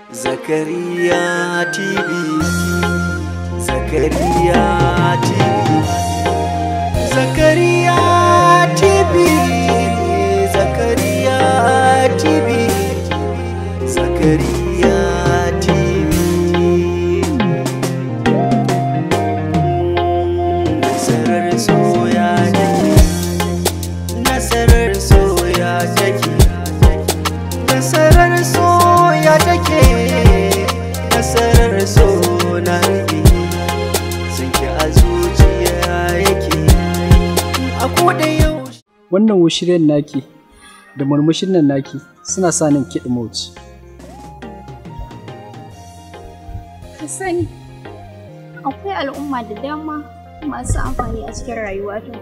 Zakariya TV, Zakariya TV, Zakariya TV, Zakariya TV, Zakariya TV. Nasarar soya take, nasarar soya take, nasarar soya take, nasarar so na rike, sanki a zuciya yake, a koda yaushe. Wannan wushiryen naki da murmushin nan naki suna sa ni kiɗi mauci. Ka sani, akwai al'umma da dama masu amfani a cikin rayuwata.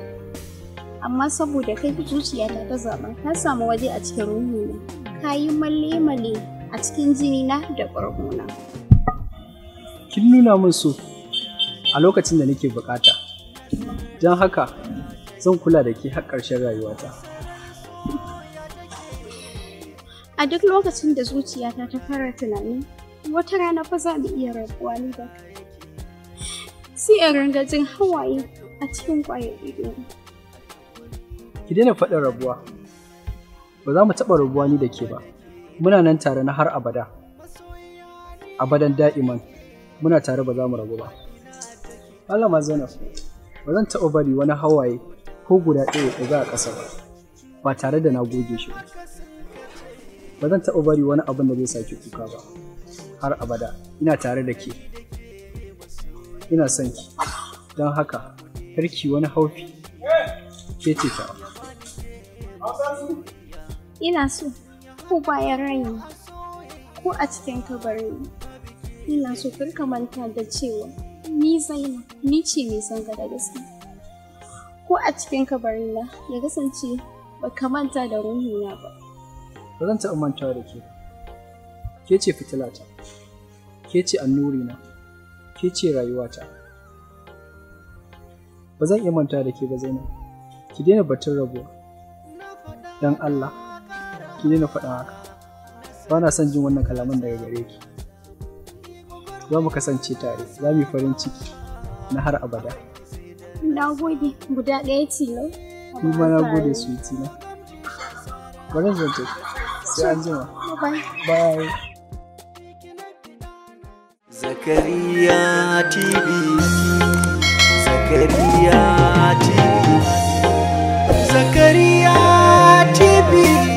Amma saboda kai zuciyata ta zaɓa, ka samu waje a cikin ruhuna. Ka yi male-male a cikin jinina da ɓargona. Kin nuna min so a lokacin da nake bukata. Don haka zan kula da ke har ƙarshen rayuwata. A duk lokacin da zuciyata ta fara tunani, wata rana fa za mu iya rabuwa ni da kai. Sai in ringa jin hawaye a cikin ƙwayar ido. Ki daina faɗin rabuwa. Ba za mu taɓa rabuwa ni da ke ba. Muna nan tare na har abada. Abadan da'iman muna tare ba za mu rabu ba. Malama Zainab, ba zan taɓa bari wani hawaye ko guda ɗaya ya ɗiga a ƙasa ba, ba tare da na goge shi ba. Ba zan taɓa bari wani abin da zai sake kuka ba, har abada. Ina tare da ke. Ina son ki. Don haka, kar ki wani haufi. Ke ce tawa. Ina so ko bayan raina ko a cikin kabarina. Ina so kar ka manta da cewa ni Zainab ni ce mai son ka da gaske. Ko a cikin kabarina ya kasance ba ka manta da ruhuna ba. Ba zan taɓa mantawa da ke ba. Ke ce fitilata, ke ce annurina, ke ce rayuwata. Ba zan iya mantawa da ke ba Zainab. Ki daina batun rabuwa. Don Allah, ki daina faɗin haka. Ba na son jin wannan kalaman daga gare ki. Za mu kasance tare, za mu yi farin ciki na har abada. Na gode guda ɗaya tilo. Ni ma na gode sweetie na. Bari zan tafi. Sai an jima. Bye. Bye. Zakariya TV, Zakariya TV, Zakariya TV.